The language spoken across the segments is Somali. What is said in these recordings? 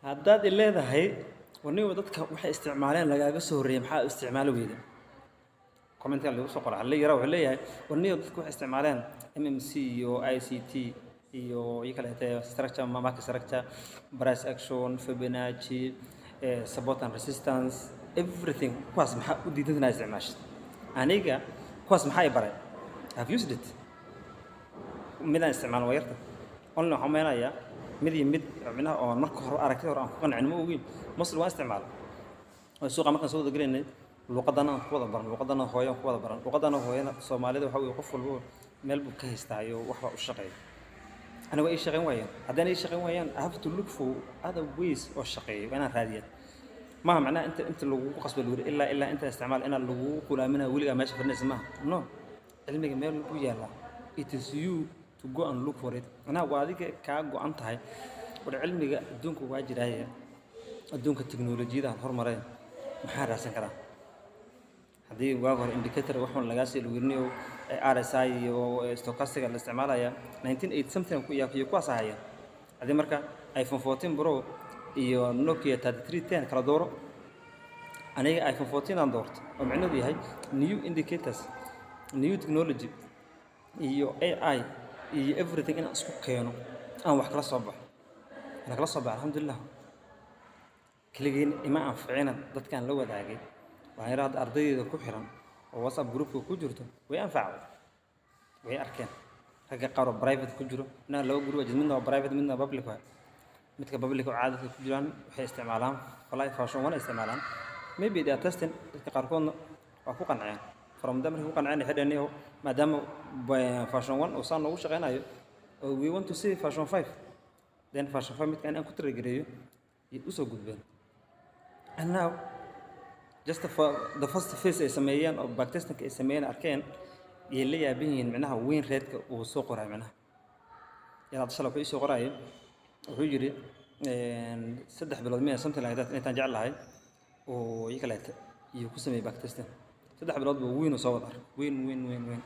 Haddaad i leedahay, "Waniba dadka waxay isticmaaleen lagaaga soo horreeyay, maxaa u isticmaali weyda?" Commentka lagu soo qora la yara wuxuu leeyahay, "Waniba dadka waxay isticmaaleen MMC iyo ICT iyo kaleete, structure, market structure, price action, Fibonacci, support and resistance, everything, kuwaas maxaa u diidan inaad isticmaashid?" Aniga kuwaas maxaa i baray? Have used it. Midaan isticmaalin waa yarta. Only waxaan umeynayaa mid iyo mid micnaha oo marka hore aragtida hore aan ku qancin, ma ogiin. Mostly waan isticmaala oo suuqa markaan soo wada gelaynay, luqadana aan ku wada baran, luqadana hooyo aan ku wada baran. Luqadana hooyana Soomaalida waxa weeye qof walba meel buu ka haystaa iyo wax baa u shaqeeya. Aniga waa ii shaqayn waayeen. Haddana ii shaqayn waayaan, I have to look for other ways oo shaqeeyo, waa inaan raadiyaa. Maaha macnaha inta lagugu qasbo lagu yidhi ilaa inta isticmaal inaan lagugu qulaaminayo weligaa meesha fadhinaysa maaha. No, cilmiga meel buu yaallaa. It is you to go and look for it. Macnaha waa adiga kaa go'an tahay. War cilmiga adduunka waa jiraaye, adduunka teknolojiyadahan hormareen, maxaa raadsan karaa? Haddii waag hore indicator waxun lagaa sii lagu yirinayo RSI iyo stochastic la isticmaalaya 1980 something ku iyo kuwaas ahaya, haddii marka iPhone 14 Pro iyo Nokia 3310 kala dooro, aniga iPhone 14 aan doorto, oo micnaheedu yahay new indicators, new technology iyo AI iyo everything inaan isku keeno, aan wax kala soo baxo, aan kala soo baxo. Alxamdulilah, keligeen ima anficina, dadkaan la wadaagay. Waxaan yidhaa hadda ardaydeeda ku xiran oo WhatsApp groupka ku jirto way anfacday, way arkeen. Ragga qaar oo private ku jiro, inaa laba group ajid, midna waa private, midna waa public waay. Midka public oo caadadka ku jiraan waxay isticmaalaan Fly version 1 ay isticmaalaan. Maybe they are testing. Dadka qaarkoodna waa ku qanceen. From them markay ku qanceen, waxay dhaheen, "Niyow, maadaama version 1 uu saan noogu shaqeynayo, we want to see version 5." Then version 5 midka aan ku tiragereeyo ayay usoo gudbeen. And now just for the first phase ay sameeyeen oo backtesting ay sameeyeen, arkeen, yay la yaaban yihiin micnaha win rate-ka uu soo qorayo. Micnaha yaraad shalay wuxuu isoo qorayay, wuxuu yidhi 3 bilood miya, something like that, intaan jeclahay oo ii kaleete iyo ku sameeyey backtesting, 3 bilood buu win uu soo wada arkay, win, win, win, win.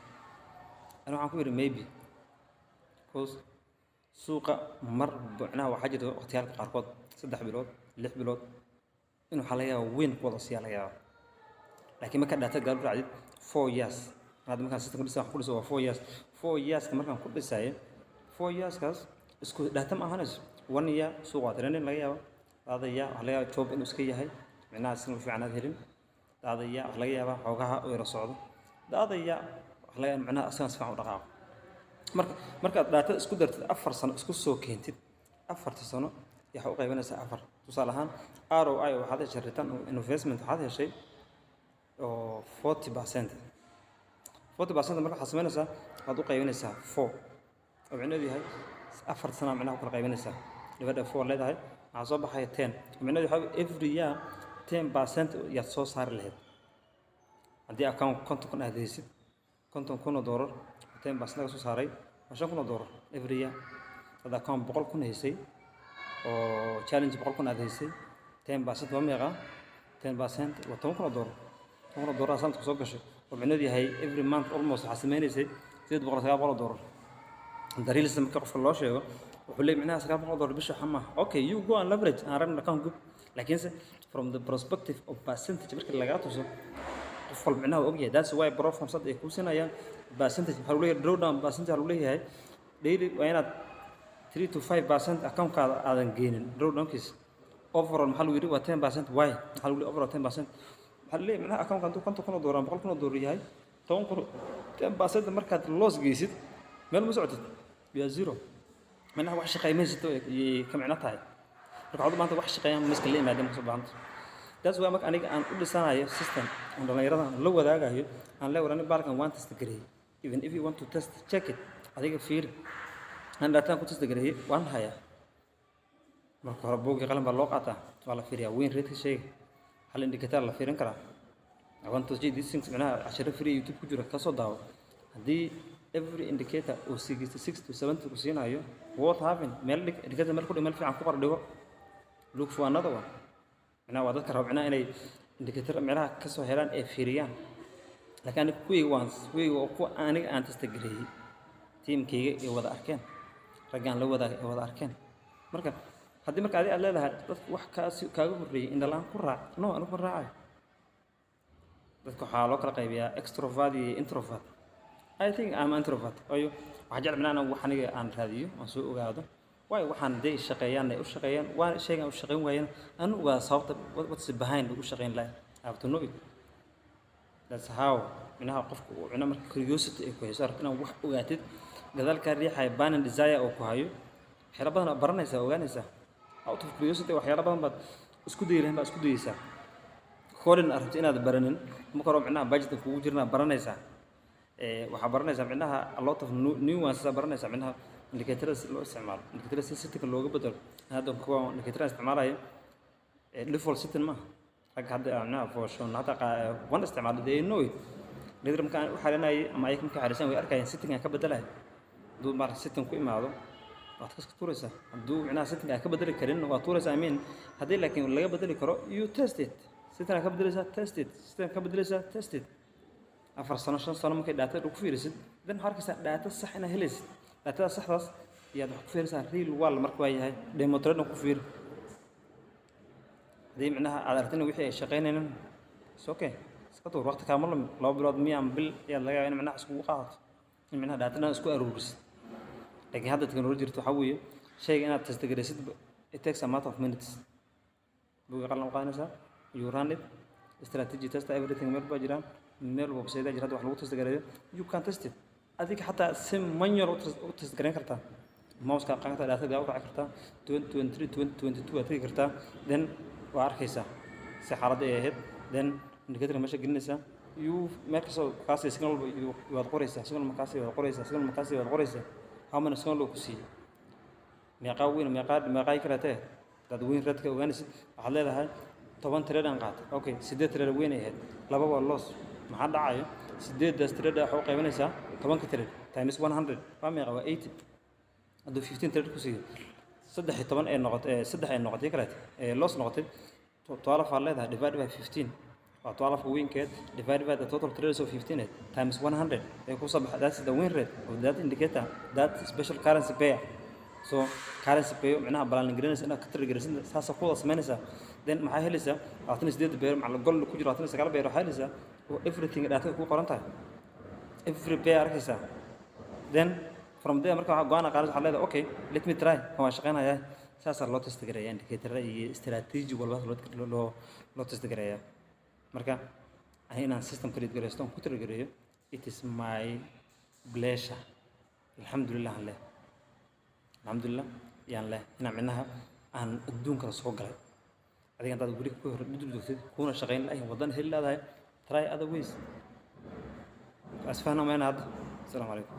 Ani waxaan ku yidhi maybe because suuqa mar micnaha waxaa jirta waqtiyaalka qaarkood 3 bilood, 6 bilood in waxaa laga yaabaa win ku wada siiyaa laga yaabaa. Laakiin markaa data gaar u raacdid 4 years, hadda markaan system ku dhisa, waxaan ku dhisa waa 4 years. 4 yearska markaan ku dhisayo, 4 yearskaas isku data ma ahanayso. One year suuqa waa trending laga yaaba, the other year waxaa laga yaaba job inuu iska yahay, micnaha si fiican aad helin. The other year waxaa laga yaabaa xoogaha u yara socdo. The other year waxaa laga yaaba micnaha asagana si fiican u dhaqaaqo. Marka markaad data isku dartid, 4 sano isku soo keentid, 4ta sano waxaa u qaybanaysaa afar. Tusaale ahaan, ROI waxaad heshay, return on investment waxaad heshay oo 40%. 40% marka waxaad samaynaysaa, waxaad u qaybinaysaa four, oo micnaheedu yahay 4 sana micnaha u kala qaybinaysaa, divided four leedahay, waxaa soo baxaya 10. Micnaheedu waxaa weeye every year 10% yaad soo saari lahayd. Haddii account 50,000 aad haysid, $50,000 10% laga soo saaray waa $5,000 every year. Hadda account 100,000 haysay oo challenge 100,000 aad haysay, 10% waa meeqa? 10% waa $10,000. $10,000 sanadka soo gashay, oo micnaheedu yahay every month almost waxaa sameynaysay 800, $900. Dariilsa marka qofka loo sheego, wuxuu leeyahay micnaha $900 bisha waxa maaha. Okay, you go and leverage and run account group. Laakiinse from the perspective of percentage marka lagaa tuso, qof walba micnaha waa ogyahay. That's why prop firms hadda ay kuu siinayaan percentage. Waxaa lagu leeyahay drawdown percentage, waxaa lagu leeyahay daily waa inaad 3 to 5% accountkaada aadan geenin drawdownkiisa. Overall maxaa lagu yidhi? Waa 10%. Why maxaa lagu leeyahay overall 10%? Waxaa la leeyahay micnaha accountka hadduu $50,000 ama $100,000 yahay, 10,000 10% markaad loss geysid, meel ma socotid, you are zero. Micnaha wax shaqeey maysato ayay ka micno tahay. Marka waxaad u baahanta wax shaqeeyaan miska la yimaadeen marka soo baahanta. That's why marka aniga aan u dhisanayo system aan dhalinyarada aan la wadaagayo, aan leeyahay, "War, baalkan waan test gareeyey. Even if you want to test, check it." Adiga fiiri, aan dataan ku test gareeyey, waan hayaa. Marka hore buugii qalin baa loo qaataa, waa la fiiriyaa win rate shayga, hal indicator la fiirin karaa. I want to see these things. Micnaha casharo free YouTube ku jira kasoo daawo. Haddii every indicator uu 66 to 70 ku siinayo, worth having. Meel dhig indicator, meel ku dhig, meel fiican ku qor, dhigo. Look for another one. Micnaha waa dadka raba micnaha inay indicator micnaha kasoo helaan ee fiiriyaan. Laakiin aniga kuwayga waan kuwayga waa kuwa aniga aan test gareeyey, tiimkayga ay wada arkeen, raggaan la wadaagay ay wada arkeen. Marka Haddii marka adi aad leedahay dadka wax kaasi kaaga horreeyay indhalaan ku raac, no, anigu ma raacayo. Dadka waxaa loo kala qaybiyaa extrovert iyo introvert. I think I'm introvert. Waayo, waxaan jecel macnaha wax aniga aan raadiyo, aan soo ogaado. Waayo, waxaan dee shaqeeyaan ay u shaqeeyaan, waan shaygan u shaqeyn waayeen aan ogaado sababta, what's behind u shaqeyn lahay. I have to know it. That's how micnaha qofka uu micnaha marka curiosity ay ku hayso, aragto inaad wax ogaatid, gadaal kaa riixaya burning desire oo ku hayo, waxyaalo badan aad baranaysaa, ogaanaysaa. Out of curiosity waxyaalo badan baad isku dayi lahayn baad isku dayeysaa. Coding aad rabto inaad baranin marka hore, micnaha budget kugu jirna baranaysaa. Waxaa baranaysaa micnaha a lot of nuances aa baranaysaa, micnaha indicatorada si loo isticmaalo, indicatorada si setting looga bedelo. Hadda kuwa indicatorada isticmaalayo default setting maaha. Ragga hadda micnaha version hadda one isticmaalo, they know it. Leader markaan u xarinayay ama ayaga markay xarisan, way arkayaan setting aan ka bedelayo. Hadduu mar setting ku imaado, waad kaska tuuraysaa. Hadduu micnaha setting aan ka bedeli karin, waad tuuraysaa. I mean, haddii laakiin laga bedeli karo, you test it. Setting aan ka bedelaysaa, test it. Setting aan ka bedelaysaa, test it. 4 sano, 5 sano markay data ku fiirisid, then waxaad arkaysaa data sax inaad helaysid. Datada saxdaas iyaad wax ku fiirisaa real world. Marka waa yahay demo trade ku fiiri. Haddii micnaha aad aragtina wixii ay shaqaynaynin, it's okay, iska tuur. Waqti kaama lumin. 2 bilood miya ama bil ayaad laga yaabaa in micnaha iskugu qaadato in micnaha data isku aruurisid. Laakiin hadda technology jirto waxaa weeye shayga inaad test garaysid, it takes a matter of minutes. Buuga qalin u qaadanaysaa, you run it, strategy test, everything. Meel baa jiraan, meel website jira hadda wax lagu test gareeyo. You can test it. Adiga xataa si manual u test gareyn kartaa, mouse-ka qaadan kartaa, data gaa u raaci kartaa, 2023, 2022 waad tegi kartaa, then waa arkaysaa si xaaladda ay ahayd, then indicator meesha gelinaysaa. You meel kastoo kaasi signal walba waad qoraysaa, signal markaasi waad qoraysaa, signal markaasi waad qoraysaa. How many signal oo ku siiyey, meeqaa weyn, meeqaa meeqaa karatee. Hadaad win rate ka ogaanaysid, waxaad leedahay 10 trade aan qaatay, okay, sideed trade weyn ay ahayd, laba waa loss. Maxaa dhacayo? Sideedaas trade waxaa u qaybanaysaa 10-ka trade times 100. Waa meeqa? Waa 80. Hadduu 15 trade ku siiyo, 13 ay noqotay, saddex ay noqotay kaleete ee loss noqotay, 12 aad leedahay divide by 15, waa 12 winkeed, divide by the total trades of 15 times 100 ee ku soo baxa. That's the win rate of that indicator, that special currency pair. So currency pair micnaha balance garinaysa inaad ka trade garaysid, saasa ku wada samaynaysaa. Then maxaa helaysaa? 28 pair macal gold ku jiro, 29 pair waxaa helaysaa oo everything data ku qoran tahay, every pair arkaysaa. Then from there marka waxaa go'aan qaadanaysa, waxaad leedahay, "Okay, let me try, waan shaqaynayaa." Saasaa loo test gareeyaa indicator iyo strategy walba loo test gareeyaa. Marka ani inaan system create gareysto on ku trade gareeyo, it is my pleasure. Alxamdulilah aan leh, alxamdulilah yaan leh inaan micnaha aan adduunkala soo galay. Adiga haddaad weli ku hor dul joogtid, kuuna shaqayn lahayn, wadan heli leedahay, try other ways. Asfahna mayna hadda. Asalaamu calaykum.